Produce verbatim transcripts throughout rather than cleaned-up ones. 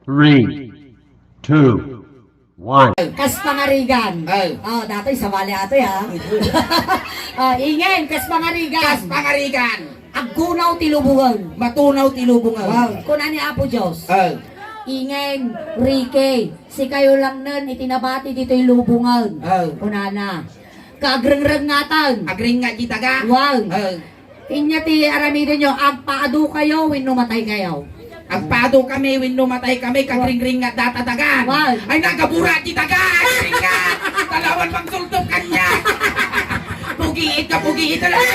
Three, two, one. Kas pangarigan. Ay. Oh, datoy, sabali atoy, ha? Oh, ingen, kas pangarigan. Kas pangarigan. Aggunaw ti lubongen. Matunaw ti lubongen. Wow. Kuna ni Apo Dios. Ay. Ingen, Ricky, sikayo lang nen iti nabati ditoy lubongen. Ay. Kunana. Kaagrengrengngatan. Agrengngat ti daga. Wow. Ay. Inya ti aramidenyo, agpaado kayo wenno matay kayo? Agpaado kami wenno matay kami, kagringringngat data dagan. Wow. Ay, nagabura ti daga, agringringngat. Talawan mangsultop kanya. Pugiit ka, pugiit na lang.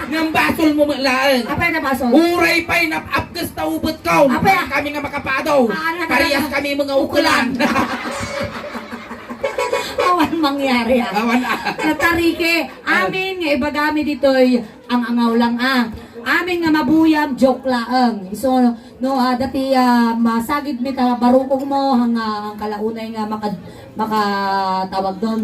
Ngem basol mo met laeng. Apay na basol? Uray pay nap-apkes ta ubet ko. Apay, ah. Kami nga makapado. Ah, ano, ano, parehas ano? Kami mga ukelan. Awan mangyari, ah. Awan, ah. Tatarike, amin nga ibagami ditoy, ang angaw lang, ah. Amin nga mabuyam, joke laeng. So, no, ah, dati, ah, masagid mi ta barukong mo, hang, ah, ang kalaunay nga maka-, makatawag doon.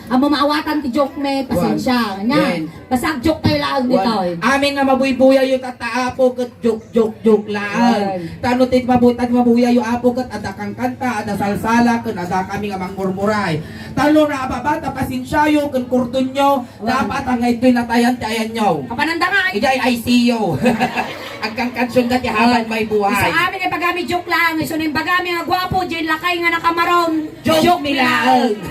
Ang mamaawatan ti joke mi, pasensya. Wan. Nga, wan. Basta joke tayo laeng dito, eh. Amin nga mabuybuyayo, tata, apo, ket joke, joke, joke laeng. Wan. Tano ti mabu-, tano mabuyayo, apo, ket adda kangkanta, adda salsala, ken adda kami nga mangmurmuray. Tano na ababa, ta pasensyayo, ken kurdonyo, dapat ang ito'y natayan ti ayanyo. Kapananda nga, ay. Ijay I C U. Agkangkansion dati habang may buhay. Sa amin, eh, bagami joke lang. Isu ni bagami nga gwapo, Jane Lakay nga nakamaron. Joke, joke mi laeng.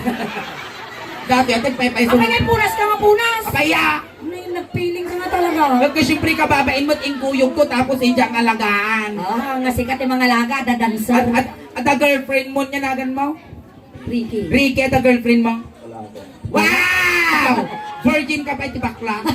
Dati, atin, pay, pay, apay, nagpunas ka nga punas. Apay, ya. Ano yung nagpiling ka nga talaga? Nagka, siyempre, kababain mo't ingkuyog ko, tapos ija nga alagaan. Ah, nga sikat yung mga alaga, da dancer. At, at, at the girlfriend mo, niya nagan mo? Ricky. Ricky, at the girlfriend mo? Wala ako. Wow! Virgin ka pa, iti bakla.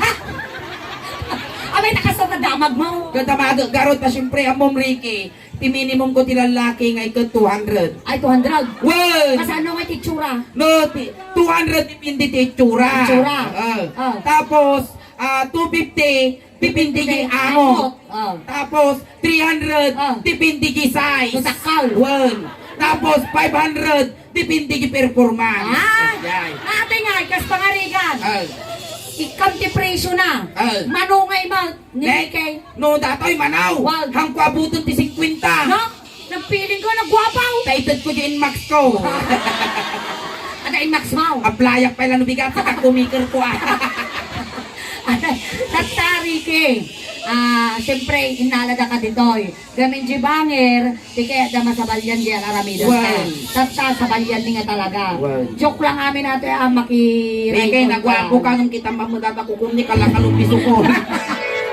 Abay, nakasal na damag mo. Kadamag, garot na, siyempre, amom, Ricky. Ti minimum ko ti lalaki nga iket two hundred. Ay, two hundred? Well, kasano nga ti itsura? No, ti, two hundred depende ti itsura. Itsura. Ah. Ah. Tapos, ah, two fifty, depende ti angot. Ah. Tapos, three hundred, ah, depende ti size. Masakal. One. Tapos, five hundred, depende ti performance. Ah. Ay. Ate nga, kas pangarigan. Ah. Ikam ti presyo na. Ah. Mano nga ima, ni Kay. No, datoy manaw. Wag. Hangko abuton ti singkwenta. No? Nagpiling ko, nagguapaw. Taitad ko di Inmax ko. Ada Inmax mo? Aplayak pa ilan bigat, sa kakumiker ko, ah. Tattari, Kay. Ah, siyempre, inalada ka ditoy. Gamin di banger, di kaya da masabalian di aramidon ka. Well. Tatta, sabalian ni nga talaga. Well. Joke lang amin ate, ah, maki-, Ricky, nagwapo ka nung kita mamagata ko kung ni kalakalong piso ko.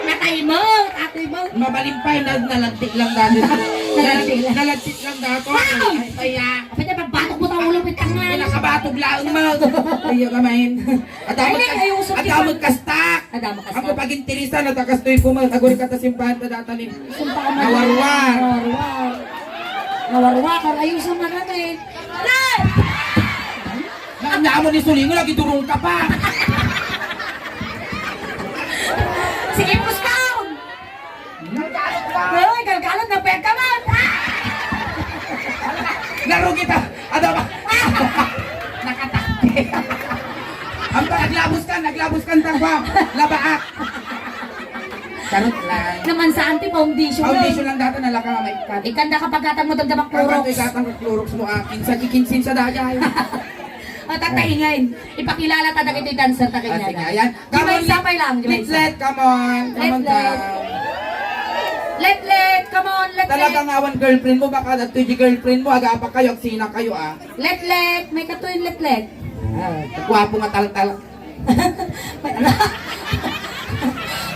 Natay mo, ate mo. Mabaling pa, na-, nalagtik lang dati. Nalagtik lang. Nalagtik lang dati. Wow! Ay, kaya. Pwede pagbatok mo sa ulo, pitang nga. Nakabatok lang mo. Kaya ka, main. Adamot kas-, adamot kastak. Adamot kastak. Ang kapag-interesan at kastoy ko, mga kaguri ka ta simbahan ta data ni. Sumpa ka man. Nawarwar. Nawarwar. Nawarwar. Ayusin mo na rin. Na, naamo ni Sulingo, lagi durong ka pa. Sige, pustaw! Uy, galgalon na pwede ka man! Ah! Narugi ta! Ano ba? Nakatakti! Ang pa, naglabos ka, naglabos ka ng tangwa! Labaak! Charot lang. Naman sa anti foundation. Foundation lang dati, nalaka nga maikat. Ikanda kapag atang mo damdamak Clorox. Kapag ikatang Clorox mo akin, sa kikinsin sa dagay. O, tataingan. Ipakilala ta dagiti dancer ta kanya. Ah, sige, ayan. Come on, sapay lang, Letlet, come on. Come on, Letlet. Letlet, come on, Letlet. Talagang awan girlfriend mo, baka adtoy di girlfriend mo, aga pa kayo, agsina kayo, ah. Letlet, may katuin Letlet. Ah, gwapo nga taltal.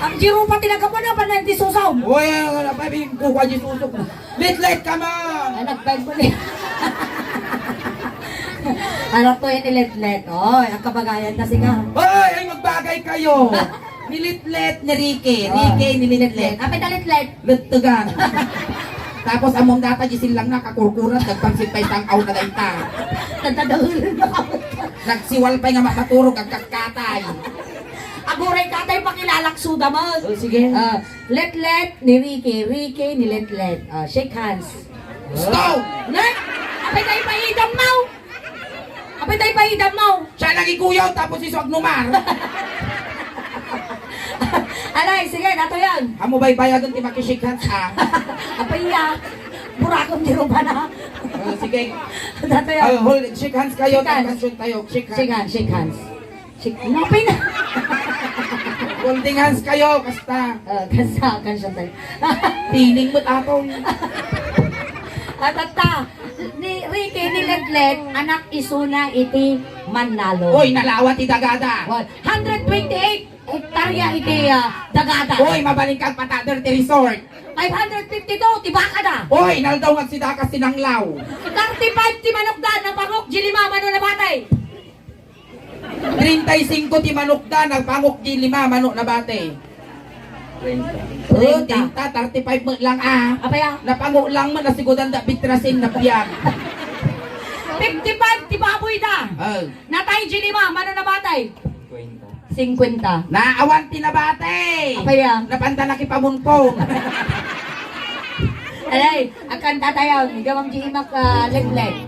Ang Jiro pa tinagapan na, pa ninety susaw. Oy, wala pa, bing, kuha di susok. Letlet, come on! Ay, nagpag ko ni. Ano to yun ni Letlet? Oy, ang kabagayan kasi nga. Oy, ay, magbagay kayo! Ni Letlet, ni Ricky. Ah. Ricky, ni Letlet. Apay ta Letlet? Lettugan. Tapos, among data, gisil lang na, kakurkurat, nagpangsit pa isang aw na daita. Nagtadahulan na kami. Nagsiwal pa nga mapaturog, agkakkatay. Aguray ka tayo, pakilalaksudam, ah. Oh, sige. Ah, Letlet ni Ricky, Ricky ni Letlet. Ah, shake hands. Stop! Ne? Apay tayo paidam mo! Apay tayo paidam mo! Siya lagi kuyaw, tapos iso agnumar. Alay, sige, dato yan. Amo baybayagan ti makishake hands, ah. Apay ya. Burakon ti rubana. Oh, sige. Datoy, ah. Oh, hold, shake hands kayo, shake hands. Shake hands, shake hands. Shake, napay na. Holding hands kayo, kasta. Oh, kasta, kasta tayo. Feeling mo, tato. At, at, ta, ni Ricky, ni Letlet, anak isuna iti Manalo. Oy, nalawa ti dagada. One hundred twenty-eight hektarya iti, ah, dagada. Oy, mabalin kang patader ti resort. Five hundred fifty-two ti baka da. Oy, naldaw nga sida ka sinanglaw. Thirty-five ti manok da, napangok, di lima, mano nabati? Treinta y cinco ti manok da, napangok, di lima, mano nabati? Treinta. Oh, treinta, thirty-five met lang, ah. Apay, ah? Napangok lang met, nasigudan da bitrasin, nabiag. Fifty-five ti baboy da. Oh. Natay, di lima, mano nabati? Cinquenta. Cinquenta. Na, awan ti nabati. Apay, ah? Napanda nakipamunpon. Alay, agkanta tayo. Igawang di imak, ah, Letlet.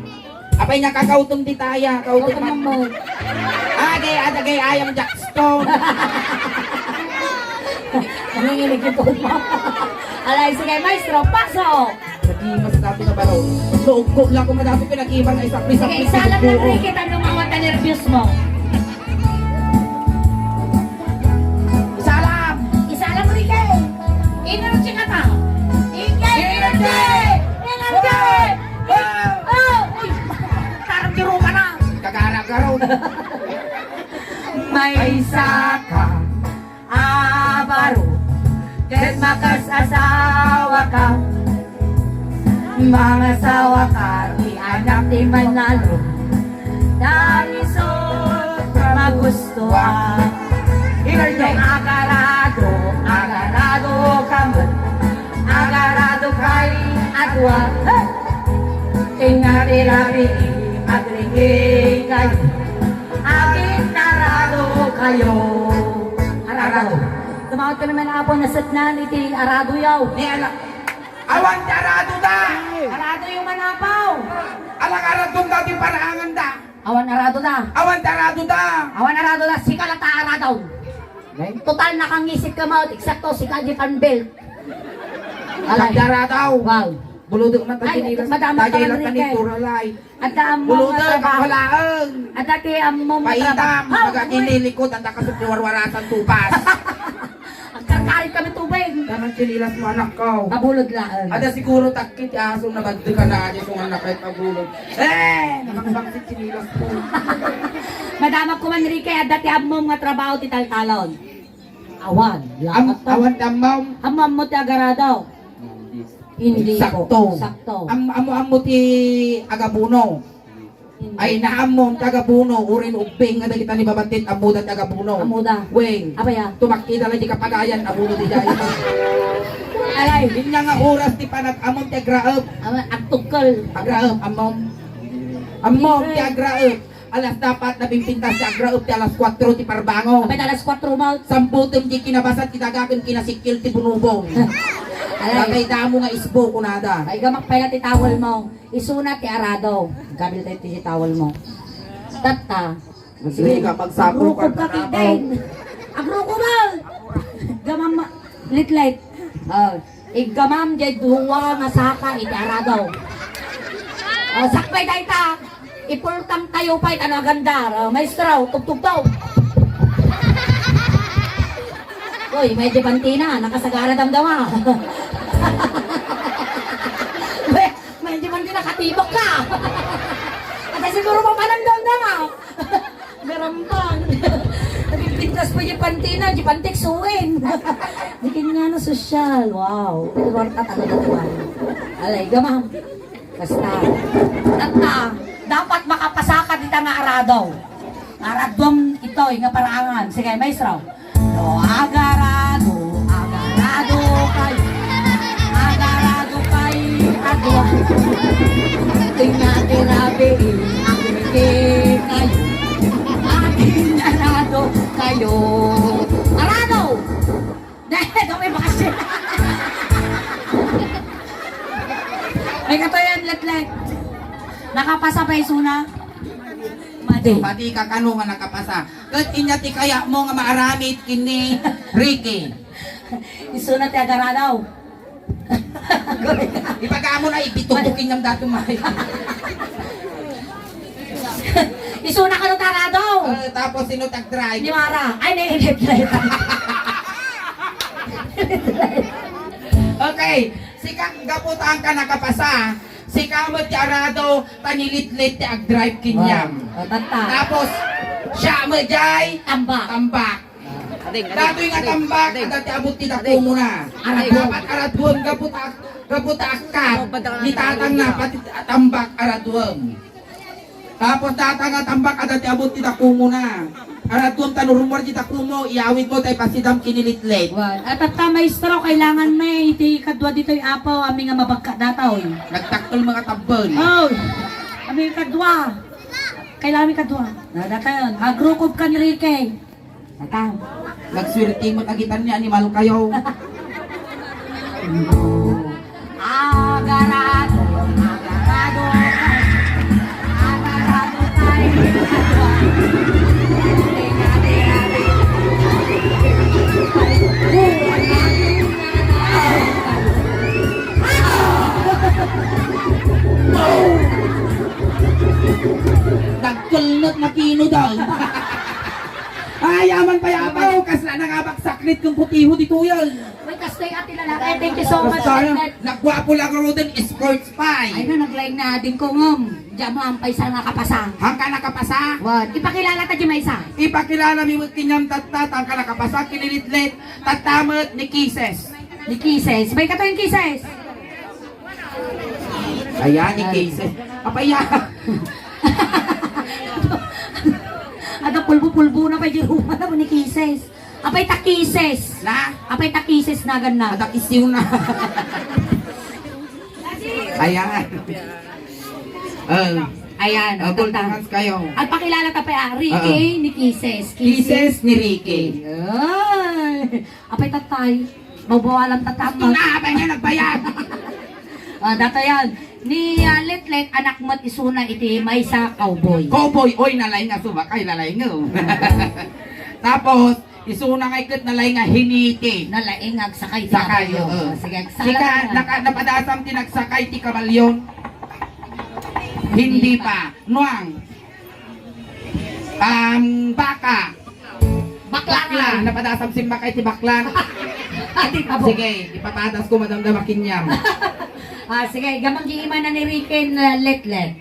Apay nga kakautom di taya, kautom. Kautom mo. Ah, gay, ada gay ayam Jackstone. Nanginginig ito mo. Alay, sige, maestro, pasok. Nag-imas dati na baro. Naugko lang kung madami pinag-iba nga isang pisang. Sige, isalam lang, Ricky, tanong mo, nervyos mo. Isalam! Isalam, Ricky! Energy ka pa! Ricky! Energy! Energy! Oh! Oh! Uy! Tarong di rupa na! Kagara-garo! Maysa ka a baro, ket makasasawa ka. Mangasawa ka, ti anak ti Manalo. Dalisod, magustuhan. Agarado, agarado ka met. Agarado kay adua. Hey! Tinga ti rabii, agrikikayo. Aginarado kayo. Arado. Arado. Tumawag ka naman, Apo, nasetnan iti arado yaw. Ni ala-, awan ti arado da. Arado yung manapaw. Alang aradon da ti paraangan da. Awan arado da. Awan ti arado da. Awan arado da. Sika la ta arado. Total, nakangisik ka mo. Eksakto, sika di panbelt. Alay. Sika di arado. Wow. Buludok man ta. Ay, tinilas. Madama. Tagay ka lang man, Ricky. Tanitura lay. Adda ammo nga trabaho. Buludok, kapalaeng. Adda ti ammo nga trabaho. Paitam, magaginilikod, adda kasut ti warwarasan tupas. Agkarkarit kami tubig. Tanang tsinilas mo, anak ko. Pabulod laeng. Adda siguro takki ti aso, nabadde ka na, adi sungan na kahit pabulod. Eh! Nakangsang ti tsinilas ko. Madamag ko man, Ricky, adda ti ammom nga trabaho ti taltalon. Awan. Am-, lakat pa. Awan ti ammom? Ammom mo ti agarado. Hindi po. Sakto. Sakto. Am-, ammo-ammo ti agabuno. Hindi. Ay, naammo ti agabuno, uray no ubbing nga dagita ni Babantit, ammoda ti agabuno. Ammoda. Wen. Apay a? Tumakki da la di kapagayan, abuno di jay. Alay. Inya nga oras ti panag-ammom ti agraep. Awa, agtukkel. Agraep, ammom. Ammom ti agraep. Alas dapat nabimpintas ti agraep ti alas kuatro ti parbango. Apay, alas kuatro mo. Sambutem di kinabasat ti daga ken kinasikkil ti bunubong. Alay. Dagay damo nga isbo, kunada. Ay, gamak pay la ti towel mo. Isuna ti arado. Gabil tayo ti towel mo. Tatta. Sige, sige. Kapag sapro ka, agrukob ka, Kiden. Agrukob mo! Gamam, litlit. Oh. Iggamam diay dua nga saka iti arado. O, sakbay dayta. Ipultang tayo pay, tano aganda. O, maestro, tugtugtog. Uy, medyo pantina, nakasagara damdama. Uy, medyo pantina, katibok ka. At siguro mapanan damdama. Garampang. Nagpintas pa di pantina, di pantik suwin. Di kanya na sosyal. Wow. Luar ka talaga naman. Alay, gamam. Basta. Tatta, dapat makapasaka dita nga arado. Aradom itoy nga paraangan. Sige, maestro. No, agarado, agarado kay, agarado kay, agwa. Tingnan, tirabi, agriki kayo. Agarado kayo. Arado! Dahil kami bakasyon. Ay, katayan, letlet. Nakapasa pa isuna? Madi. Madi ka kano nga nakapasa. Ket inya ti kayatmo nga maaramid ken ni Ricky. Isuna ti agaradaw. Ipagamon a ibitoktokin nga dato may. Isuna kano ti arado. Eh, tapos sino ti agdrive? Ni Mara. Ay, ni Elit. Okay. Sika, gapu ta angka nakapasa. Sika met ti arado, ta ni Litlit ti agdrive kaniam. Wow. O, tatta. Tapos, siak met diay tambak. Tambak. Datoy nga tambak, adda ti abut ti dakongona. Aradua. Dapat araduem gapu ta, gapu ta akkap ni tatangna, pati tambak araduem. Tapos data nga tambak, adda ti abut ti dakongona. Araduem ta no rummuar ti dakonmo, iyawidmo ta ipasidam ken ni Litlit. Wen, a, tatta, maestro, kailangan met iti kadua ditoy, Apo, amin nga mabagka datoy. Nagtakkel met nga tabbel. O, amin kadua. Kailangan mi kadua. Na, datayon. Agrukop kan Ricky. Ata, nagsuwerte met a gitan ni animal kayo. Agarado, agarado, agarado tayo. Nagkelnet na kino daw. Ay, aman pay, Apo, kasla na nga baksaknit ken putiho ditoy. Uy, kastoy, ati lalaki. Thank you so much, Kastoy. Ate. Nagguapo lang ruden, sports pay. Ay na, naglaing na adingko ngem. Diak met ampay sa nakapasa. Hangka nakapasa? Wen, ipakilala ta di maysa. Ipakilala mi met kaniam, tatta, ta angka nakapasa, ken ni Litlit, tatta met ni Kisses. Ni Kisses. Bay, kato ni Kisses. Ayan, ni Kisses. Apay, ya. Ada pulbo-pulbo na pay di ruma na ni Kisses. Apay ta Kisses. Na? Apay ta Kisses naganna. Ada kisiw na. Ayan. Eh, Ayan, eh, ang full tanda. Hands kayo. Agpakilala ta pay, ah, Ricky Ah, ah. ni Kisses. Kisses ni Ricky. Ay. Apay, tatay. Mabawalan ta Gusto tapos. Na, apay nga nagbayad. Ah, datayon. Ni, ah, Letlet, anak met isuna iti maysa cowboy. Cowboy, oy, nalaing nga sumakay, nalaing nga. Tapos, isuna nga iket nalaing nga hiniti. Nalaing nga agsakay ti Sakay, kabalyo. Oo. Ah, sige, agsakay Sika, na. Naka-, napadasam ti nagsakay ti kabalyo? Hindi pa. Nuang. Ang baka. Bakla. Bakla. Napadasam simbakay ti bakla. Adi, abo. Sige, ipapadas ko, madam, da makinyam. Ah, sige, gammang di imana ni Ricky, ah, Letlet.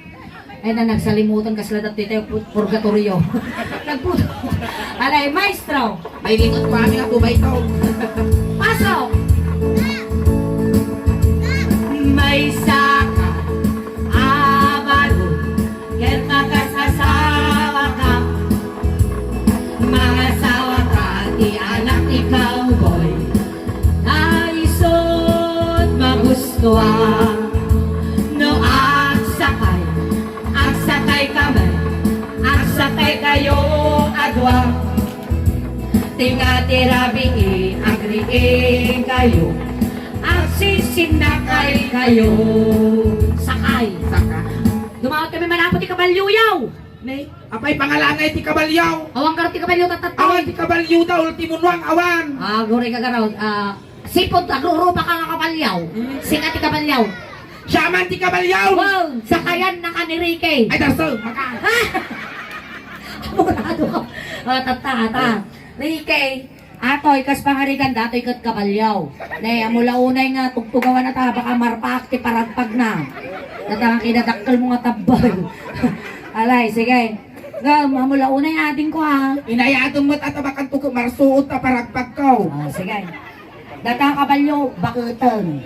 Ay na, nagsalimutan kasla dati tayo pu-, purgatorio. Nagputo. Alay, maestro. May lingot pa kami nga tubay to. Pasok! Maysa ka a baro, ket makasasawaka. Mangasawaka ti anak ti cowboy. Ta isut' magustuak. No agsakay, agsakay kami, agsakay kayo a dua. Tinga ti rabii, agriing kayo, agsisinakay kayo. Sakay. Saka. Dumawat kami manapot ti kabalyo yaw. Ne? Apay pangalanay ti kabalyo? Awan karo ti kabalyo, tatatay. Awan ti kabalyo da, ultimo nuang awan. Ah, guri ka garaw. Ah, sipot, agrurubaka nga kabalyo. Hmm. Sika ti kabalyo. Siya man ti kabalyo. Wow, sakayan na ka ni Ricky. Ay, darso, maka. Ha? Amurado ka. Ah, tata, ata. Oh. Ricky, atoy, kas pangarigan, datoy ket kabalyo. Ne, ammo la unay nga tugtugawan na ta, baka marpaak ti paragpag na. Data nga kinadakkel mo nga tabbal. Alay, sige. Ngem, ammo la unay adingko, ha. Inayadem met a tabakan to ket marsuot ta paragpagko. Ah, sige. Data kabalyo, baketen.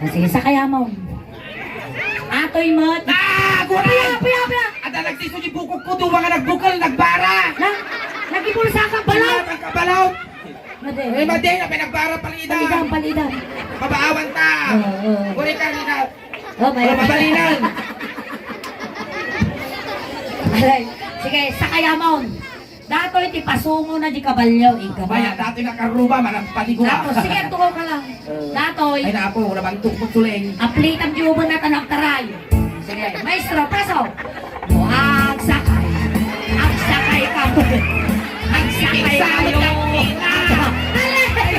Ah, sige, sakayamon. Atoy met. Ah, guri! Pia, pia, pia! Ada nagsiso di bukog ko, duwa nga nagbukel, nagbara. Na, nagibulsa ka, balaw! Ang kabalaw! Madi. Eh, madi, na pinagbara, palidan. Palidan, palidan. Pabaawan ta. Oo, oo. Guri ka, Rina. Oh, may Para mabalinan. Aray. Sige, sakayamon. Datoy ti pasungona di kabalyo, igaba. Maya, datoy nga karuba, managpaligo. Tapos, sige, tukaw ka lang. Datoy. Ay, napo, wala bang tukot suling? Aplitan di uban na tanang taray. Sige, maestro, paso. Agsakay. Agsakay ka. Agsakay ka. Agsakay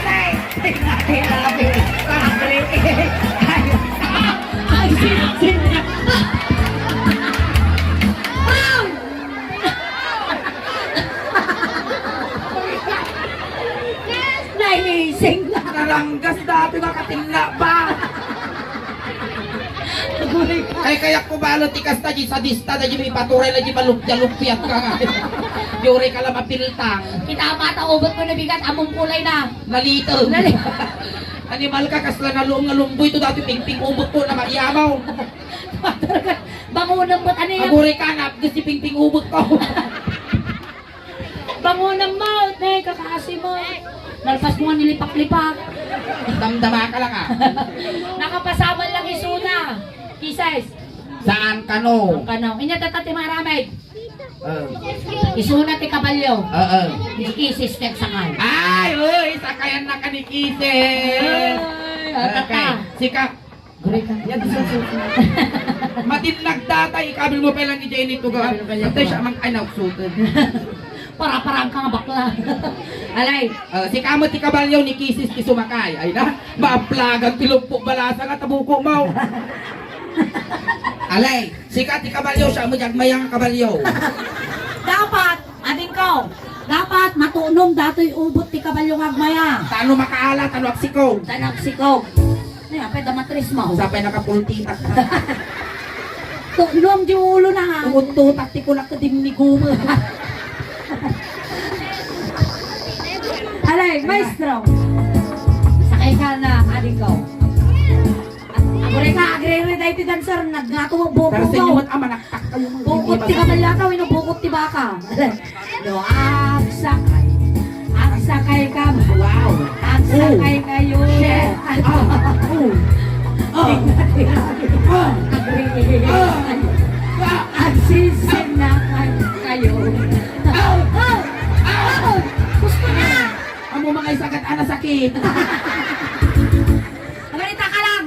ka. Agsakay ka. Agsakay ka. Anggas da ito nakatinna pa. Ay, kaya ko balo ti kasta di sadista da di may paturay na di malupya-lupyat ka nga. Yuri ka lang mapiltang. Kita pa ta ubot mo na bigat, among kulay na. Nalito. Nali- Animal ka, kasla na luong nga lumboy to dati pingping ubot ko na maiyamaw. Bangunan mo, tani. Aguri ka na, gusto pingping ubot ko. Bangunan mo, nay, kakaasi mo. Nalpas mo nga nilipak-lipak. Damdama ka lang, ah. Nakapasamal lang isuna. Kises. Saan kano? Ang kano. Inya tata ti maramay. Eh. Isuna ti kabalyo. Oo. Ni Kises ti agsakay. Ay, oy, sakayan na ka ni Kises. Ay, atata. Okay. Sika, Gureka. Yan, so, so, so. Matinag tatay, ikabil mo pa lang ni Jenny to ga. Ikabil mo pa lang. Patay siya, mang anak, sutan. Para-paraan ka nga bakla. Alay. Ah, sika met ti kabalyo ni Kises ti sumakay. Ay na, maaplagan ti lupok balasa nga tabuko mo. Alay, sika ti kabalyo, siya met ti agmayang kabalyo. Dapat, adingko, dapat matunom datoy ubot ti kabalyo nga agmaya. Tano makaala, tano agsikog. Tano agsikog. Ay, apay da matris mo. Sapay nakapultitak. Tunom di ulo na, ha? Umuntutak ti kulak ko din ni Guma. Alay, maestro. Sakay ka na, adingko. Agureka, agrere daytoy dancer, nagngato mo, bukot. Pero sa inyo mo. Man, ah, manaktak kayo, mga bukot ti kabalyo, wenno bukot ti baka. No, agsakay. Agsakay ka. Wow. Agsakay kayo. Shit. Ah. Oh. Ah. Agrere. Ah. Ah. Agsisinakan kayo. Ah. Ah. Ah. Gusto na. Amo mga isagat, ah, nasakit. Agarita ka lang.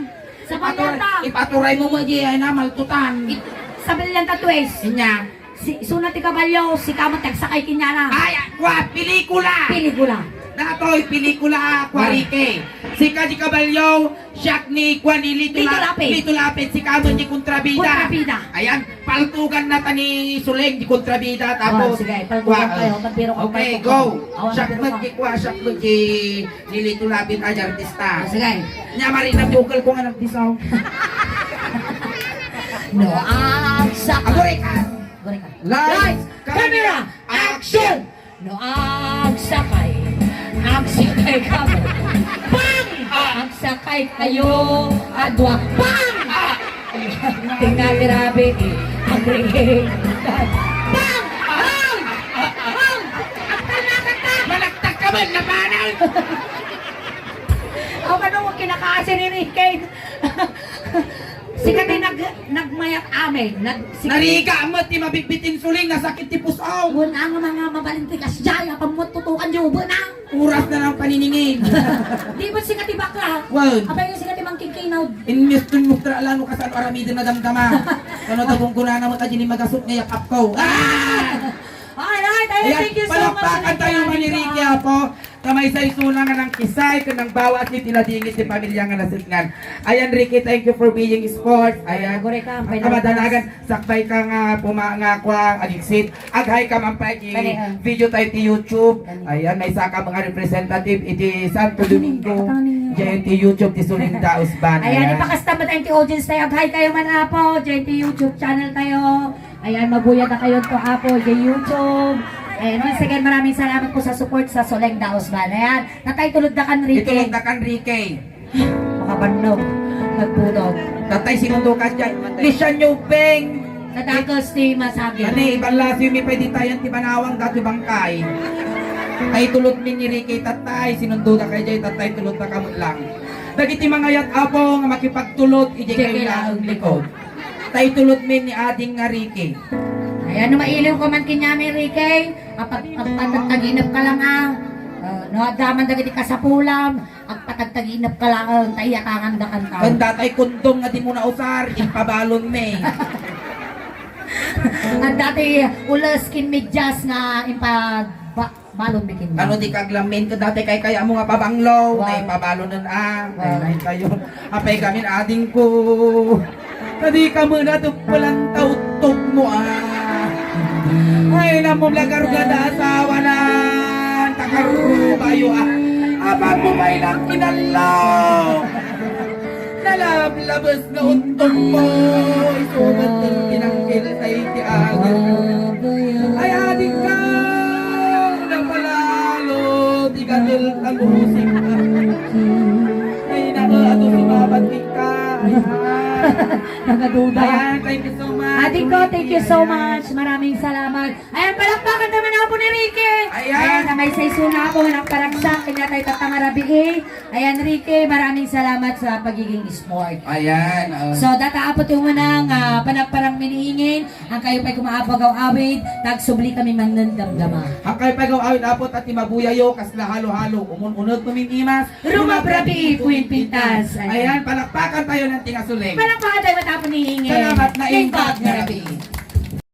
Sa ipatur-, pagkanta. Ipaturay mo mo di ay na maltutan. It-, sabi nilang tatwes. Inya. Si, suna ti kabalyo, sika met ti agsakay kenyana. Ay, ah, kwa, pelikula. Pelikula. Datoy, pelikula, kwa, ah. Rike. Sika ti kabalyo, siak ni, kwa, ni Lito Lito La-, Lapid. Lito Lapid, sika met ti kontrabida. Kontrabida. Ayan, paltugan na ta ni Suleng ti kontrabida, tapos, oh, sige, paltugan kwa, kayo, oh. Magbiro ka, okay, paltugan. Go. Awan, siak met ti, kwa, siak met ti Ni Lito Lapid a di artista. Ah, sige. Nya, mari na vocal ko nga nagdisaw. No, agsa-, Agureka. Agureka. Lights, camera, action! No, agsakay. Agsakay kamo. Bang! Ah! Agsakay kayo. Adwa. Bang! Ah! Tingnan, grabe, eh. Ang ringing. Bang! Bang! Bang! Aktal na, aktal! Malaktak ka man, labanan! Aw, ano mo kinakaasi ni Ricky? Sika ti nag-, nagmayat amin. Nag-, sika ti nariga met ti mabitbit ti insulin, nasakit ti pus-aw. Wen, ang mga mabalin ti kasdiay, apan mo tutukan di ubo na. Oras na lang paniningil. Di ba sika ti bakla? Wen. Abay, sika ti mangkingkinaw. Inmiston mo tra lang no kasano aramiden na damdama. Kano tabong kunana mo ta dini magasot nga yakap ko. Ah! Alright, ayan, ayan, thank you so much, palakpakan tayo, Ricky, Ricky, Apo. Kamay sa isuna nga nang kisay, ken nang bawat iti nadingit ti pamilya nga nasikngan. Ayan, Ricky, thank you for being sports. Ayan. Agureka, ang kamadanagan, sakbay ka nga puma-, nga kwa, agiksit. Ag-hi ka man pay iti video tayo ti YouTube. Ayan, maysa ka mga representative iti Santo Domingo. Diyan ti YouTube ti Suling Daos Band. Ayan, ipakasta mo tayo ti audience tayo. Ag-hi kayo man, Apo. Diyan ti YouTube channel tayo. Ayan, mabuya na kayo to, Apo, iti YouTube. Ayan, once again, maraming salamat po sa support sa Suling Daos Band. Ayan, tatay tulod da kan Ricky. Itulod da kan Ricky. Makabannog. Nagbunog. Tatay, sinundo ka dyan. Lisyan nyo, Beng. Nadakes ti masagit. Ani, ibalasi mi pay ditayan ti banawang dati bangkay. Tay tulod mi ni Ricky, tatay, sinundo da kay jay, tatay, tulod da kamut lang. Dagiti mangayat, Apo, nga makipagtulod, ijay kayo laeng likod. Tay tulod mi ni ading nga Ricky. Ay, ano mailiw ka man kenyami, Ricky? Agpatagtaginep ka lang, ah. Ah, no, adda man dagiti kasapulam. Agpatagtaginep ka laeng, ta iyatangan da kanta. Ken datay kondom nga di mo nausar, impabalon mi. Adda ti ules ken medyas nga impa-, ba-, balon mi ken. Ano di kaglamin, ken datay kay kaya mo nga pabanglo, wow, na ipabalonen, ah. Wow. Ay, ay, kayo. Apay gamin, ading ko. Kadi ka mo na, dugpalan ta utog mo, ah. Ay, namumlagar ka na asawa na. Takarubayo, ah. Pagmumay lang kinalaw. Nalablabes nga untog mo. Isubat ng tinanggil sa iti agil. Ay, adik ka. Napalalo. Tigadil ka, lusing ka. Ay, naku, ato sumabat ka. Ay, ha. Nagaduda. Ayan, thank you so much. Ate ko, thank you so much. Maraming salamat. Ayan, palakpakan naman ako ni Ricky. Ayan. Ayan, na may saiso na ako, nagparagsak, kanya tayo tatangarabi eh. Ayan, Ricky, maraming salamat sa pagiging sport. Ayan. Oh. So, data apo ti umunang uh, panagparang miniingin, ang kayo pa'y kumaapagaw awid, tagsubli kami man damdama. Ang kayo pa'y gaw awid apo, tati mabuyayo, kasla halo-halo, umun-unod paminimas, Rumabrabi, puwing pintas. Ayan, palakpakan tayo ng tingasuleng. Palakpakan tayo matapon ni Ingin. Salamat na imbag na